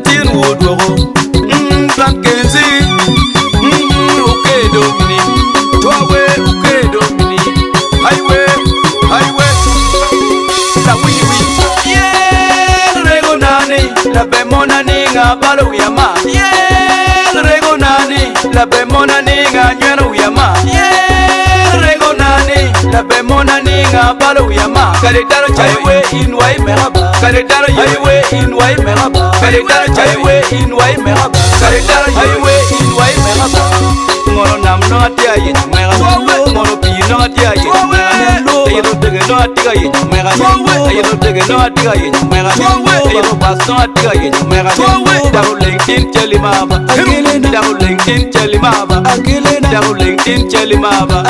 latin wodwoko Plant Kenzi Okedo mini Twawe okedo mini Highway highway Lawiny wi Yen rego nani Labe mona ni nga balo wiya ma Yen rego nani Labe mona ni nga nyweno wiya ma Yen rego nani Labe mona ni nga balo wiya ma Kare dano chaiwe in wai mehaba Kare dano highway in wai mehaba Kare dano chaiwe in wai mehaba Kare dano highway in wai mehaba Ngoro nam no atia ye mega Ngoro pi no atia ye mega Ayelo tege no atia ye mega Ayelo tege no atia ye mega Ayelo bas no atia ye mega Daro leng tin cheli maba Daro leng tin cheli maba Daro leng tin cheli maba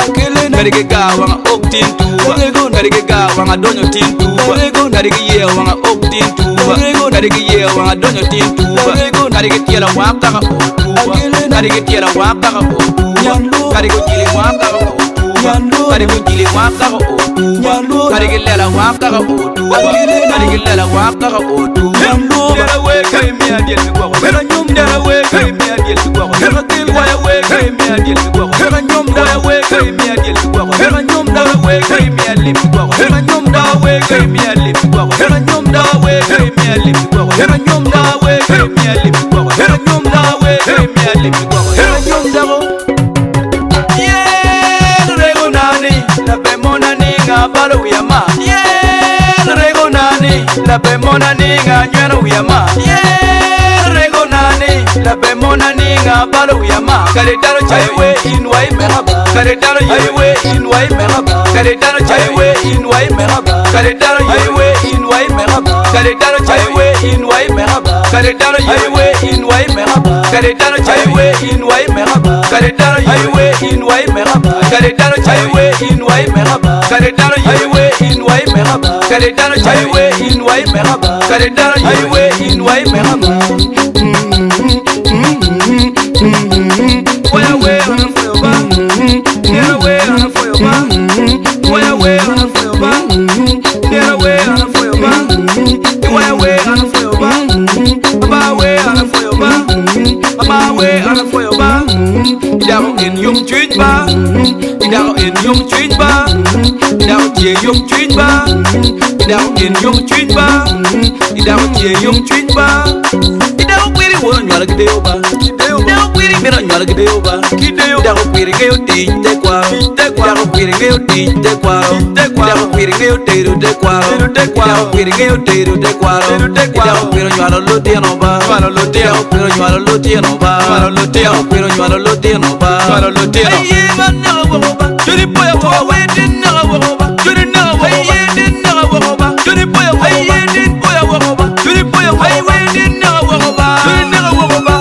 Karige ga wanga ok tin tuba Karige ga wanga donyo tin tuba Karige ye wanga ok tin tuba Karige ye wanga donyo tin tuba Karige tiela wanga ka o tuba Karige tiela wanga ka o tuba Karige jili wanga ka o tuba Karige jili wanga ka o tuba Karige lela wanga ka o tuba Karige lela wanga ka o tuba Dera we kai mi adiel mi gwako Dera we kai mi adiel mi gwako Dera we kai mi adiel mi gwako Dera we kai mi adiel mi gwako Dera we kai mi adiel mi gwako Dera we kai mi adiel mi gwako Dera we kai mi adiel mi gwako Dera we kai mi adiel mi gwako Dera we kai mi adiel mi gwako Yen rego nani labe mona ni nga balo wiya ma Yen rego nani labe mona ni nga nyweno wiya ma Yen rego nani labe mona ni nga balo wiya ma Kare dano chaiwe in wai mehaba Kare dano highway in wai mehaba Kare dano chaiwe in wai mehaba Kare dano highway in wai mehaba Kare dano chaiwe in wai mehaba Kare dano highway in wai mehaba Kare dano chaiwe in wai mehaba Kare dano highway in wai mehaba Kare dano chaiwe in wai mehaba Kare dano highway in wai mehaba Kare dano chaiwe in wai mehaba Kare dano highway in wai mehaba Waya we ana foyo ba Nera we ana foyo ba Waya we ana foyo ba Nera we ana foyo ba Waya we ana foyo ba Ba we ana foyo ba Ba we ana foyo ba Idaro in yum chuin ba Idaro in yum chuin ba Idaro tie yum chuin ba Idaro in yum chuin ba Idaro tie yum chuin ba Idaro kwiri wo nywal gideo ba Idaro kwiri miro nywal gideo ba Idaro kwiri ngeyo tic tekwaro Idaro kwiri ngeyo tic tekwaro Idaro kwiri ngeyo tedo tekwaro Idaro kwiri ngeyo tedo tekwaro Idaro kwiri onywalo lutino ba Idaro kwiri onywalo lutino ba Idaro kwiri onywalo lutino ba Aye ma naka woko ba Joni boya woko ba Aye din naka woko ba Joni naka woko ba Aye din naka woko ba Joni boya woko ba Aye din boya woko ba Joni boya woko ba Aye din naka woko ba Joni naka woko ba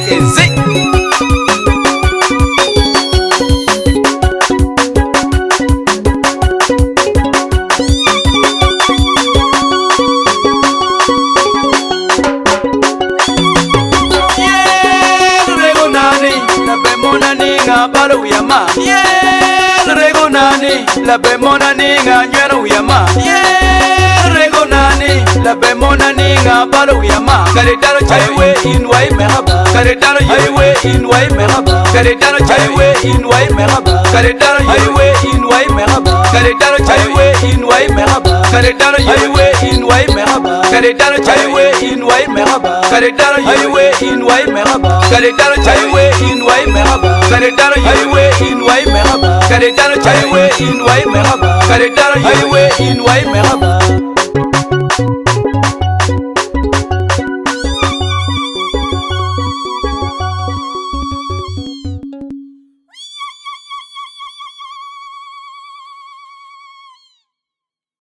Kenzi. Yen rego nani labe mona ni nga balo wiya ma Yen rego nani labe mona ni nga nyweno wiya ma Yen rego nani labe mona ni nga balo wiya ma Kare dano chaiwe in wai mehaba Kare dano highway in wai mehaba Kare dano chaiwe in wai mehaba Kare dano highway in wai mehaba Kare dano chaiwe in wai mehaba Kare dano highway in wai mehaba Kare dano chaiwe in wai mehaba Kare dano highway in wai mehaba Kare dano chaiwe in wai mehaba Kare dano highway in wai mehaba Kare dano chaiwe in wai mehaba Kare dano highway in wai mehaba.